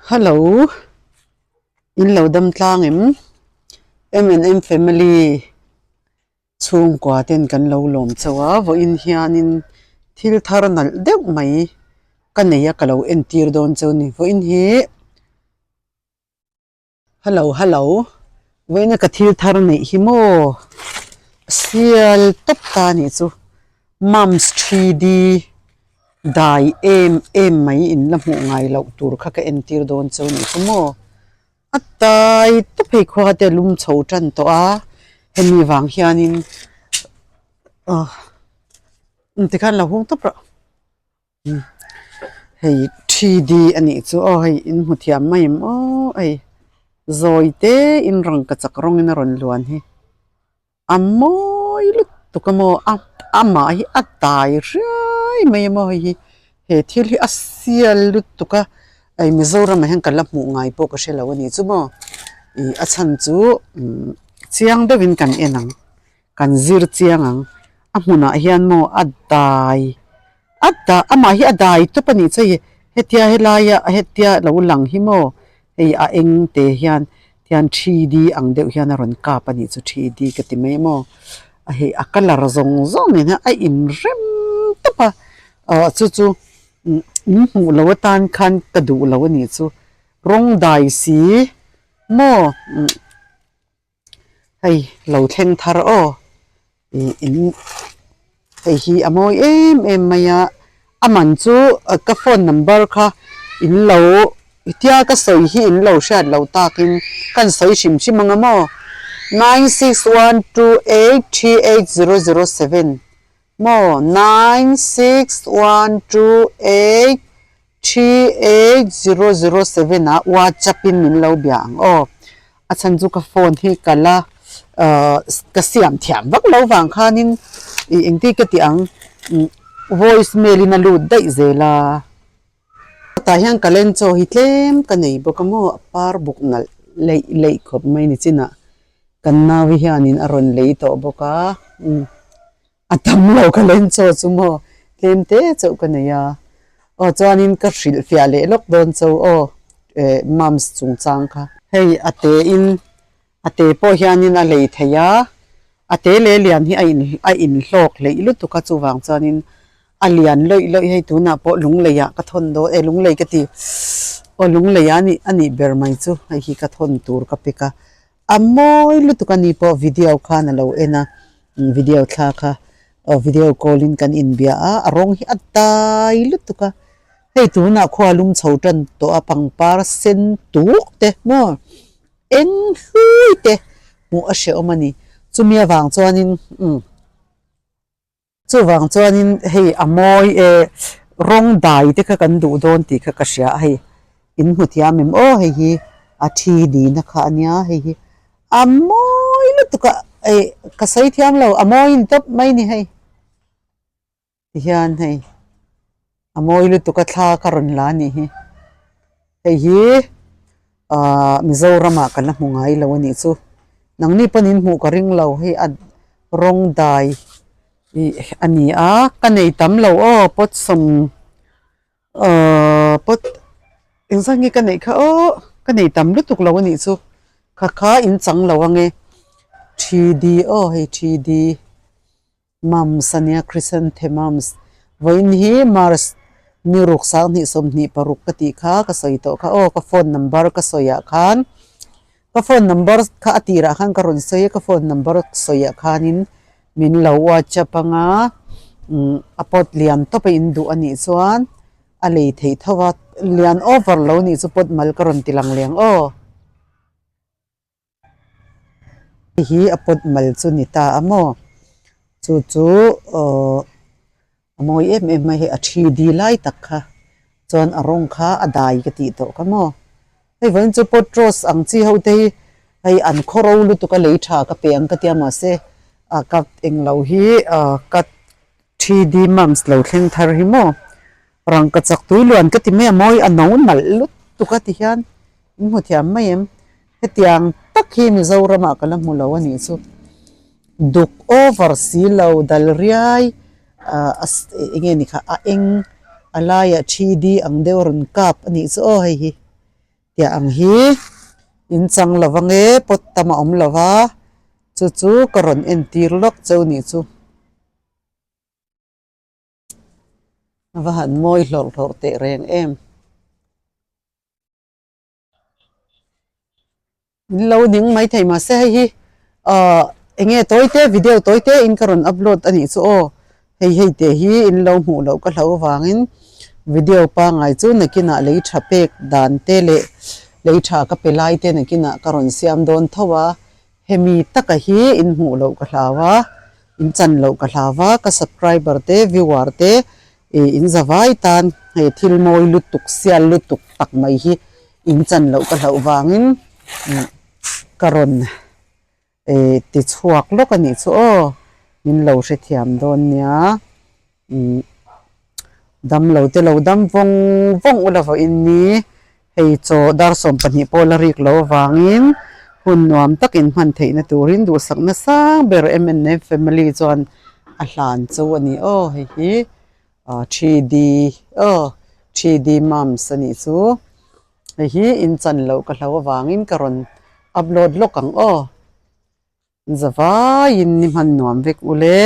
Hello in lo dam tlang em M and M family chhungkua ten kan lo lawm chauh a vawiin hianin thil thar nalh deuh mai ka nei a ka lo entir dawn chauh a ni vawiin hi. Hello hello vawiina ka thil thar neih hi maw sial tawp ta anih chu mums 3D dai em em mai in la hmuh ngai loh tur kha ka entir dawn chu anih chu maw a tai tawp hei khua te a lum chho tan tawh a hemi vang hianin ah tikhan lo hung tawp rawh. Hei 3D a nih chu aw hei in hmu thiam mai em aw hei zawi te in rangka chak rawng in a rawn luan hi a mawi lutuk a maw a amah hi a dai riai mai a maw hei hi he thil hi a sial lutuk a hei Mizoram ah hian ka la hmuh ngai pawh ka hre lo a nih chu maw ih a chhan chu umm chiang deuh in kan en ang. Kan zir chiang ang. A hmunah hian maw a dai a da amah hi a dai tawp a nih chu hei hetia helaia hetia lo lang hi maw hei a eng te hian tihian 3D ang deuh hian a rawn kap a nih chu 3D ka ti mai maw a hei a colour zawng zawng nen hian a inrem tawp a ah chu chu in hmuh loh atan khan ka duh lo a nih chu rawng dai si maw. Hei lo thleng thar aw ih in hei hi a mawi em em mai a a man chu ka phone number kha in lo tia ka sawi hi in lo hriat loh takin ka sawi hrim hrim ang a maw nine six one two eight three eight zero zero seven maw nine six one two eight 38007 ah whatsapp in min lo bia ang aw. A chhan chu ka phone hi ka la ahh ka siam thiam vak lo vang khanin ih engti ka tih ang voice mail in a lut daih zel a. Tah hian ka lenchaw hi tlem ka nei bawk a maw a par buk nalh leih leih khawp mai ni chinah kan nau-i hianin a rawn lei tawh bawk a umm. A tam lo ka len chaw chu maw tlem te chauh ka nei a, aw chuanin ka hrilh fiah leh lawk dawn cho aw eh mums chungchang kha. Hei a te in a te pawh hianin a lei thei a, a te leh lian hi a in a inhlawk hleih lutuk a chuvang chuanin a lian lawih lawih hei tunah pawh lunglei ah ka thawn dawn eh lunglei ka ti aw lunglei ah a nih ber mai chu hei hi ka thawn tur ka pek a. A mawi lutuk a ni pawh video khan a lo en a, video thla kha aw video call in kan inbia a, a rawng hi a dai lutuk a, hei tunah khua lum chho tan tawh a pangpar sen tuk te maw eng hlui te hmuh a hrehawm a ni, chumi avang chuanin umm. Chuvang chuanin hei a mawi e rawng dai te kha kan duh dawn tih kha ka hria a hei in hmu thiam em aw hei hi a thi dina kha a nia hei hi a mawi lutuk a eh ka sawi thiam lo a mawi in tawp mai ni hei tihian hei a mawi lutuk a thla ka rawn la a nih hi hei hi Ahh Mizoramah ka la hmu ngai lo a nih chu. Nangni pawn in hmuh ka ring lo hei a rawng dai ih a ni a, ka nei tam lo aw pot sawm ahh pot engzat nge ka neih kha aw ka nei tam lutuk lo a nih chu kha kha in chang lo ange 3D aw hei 3D. Mums a nia Chrysanthemums. Vawiin hi March ni ruk sanghnih 26 ka tih kha ka sawi tawh kha aw ka phone number ka sawi ah khan ka phone number kha a tirah khan ka rawn sawi a ka phone number sawi ah khanin min lo whatsapp anga umm a pawt lian tawp a in duh a nih chuan a lei theih tho a lian over lo nih chu pawt mal ka rawn ti lang leng aw. Hei hi a pawt mal chu ni ta a maw chu chu aww a mawi em em mai hei a thi di lai tak kha chuan a rawng kha a dai ka tih tawh kha maw hei vawiin chu pot rose ang chi ho te hi hei an khaw ro lutuk a lei tha ka pe ang ka tia mahse a ka englo hi ah ka thi di mums lo thleng thar hi maw Rangkachak tui luan ka ti mai a mawi a no nalh lutuk a ti hian in hmu thiam mai em hetiang tak hi Mizoram ah ka la hmu lo a nih chu duk over si lo dal riai ah eng nge ni kha a eng a laiah 3D ang deuh a rawn kap a nih chu aw hei hi. Tiah ang hi in chang lo ange pot tam a awm lo va chu chu ka rawn entir lawk cheu nih chu. A va han mawi hlawrh hlawrh teh reng em. In lo ning mai thei mahse hei hi ahh eng nge tawi te video tawi te in ka rawn upload a nih chu aw hei hei te hi in lo hmuh loh ka hlo avangin video pangngai chu nakinah lei tha pek dan te leh lei tha ka pe lai te nakinah ka rawn siam dawn tho a hemi taka hi in hmuh loh ka hlau a in chan loh ka hlau a ka subscriber te viewer te ih in zavai tan hei thil mawi lutuk sial lutuk tak mai hi in chan loh ka hlauh vangin ka rawn eh ti chhuak lawk a nih chu aw min lo hrethiam dawn nia umm dam lo te lo dam vawng vawng ula vawiin ni hei chaw dar 12 pawh la rik loh avangin hun nuam takin hman theihna turin duhsakna sang ber M_N_F family chuan a hlan chu a ni aw hei hi. Ah 3D aw 3D mums a nih chu hei hi in chan loh ka hlo avangin ka rawn upload lawk ang aw zavaiin ni hman nuam vek ule.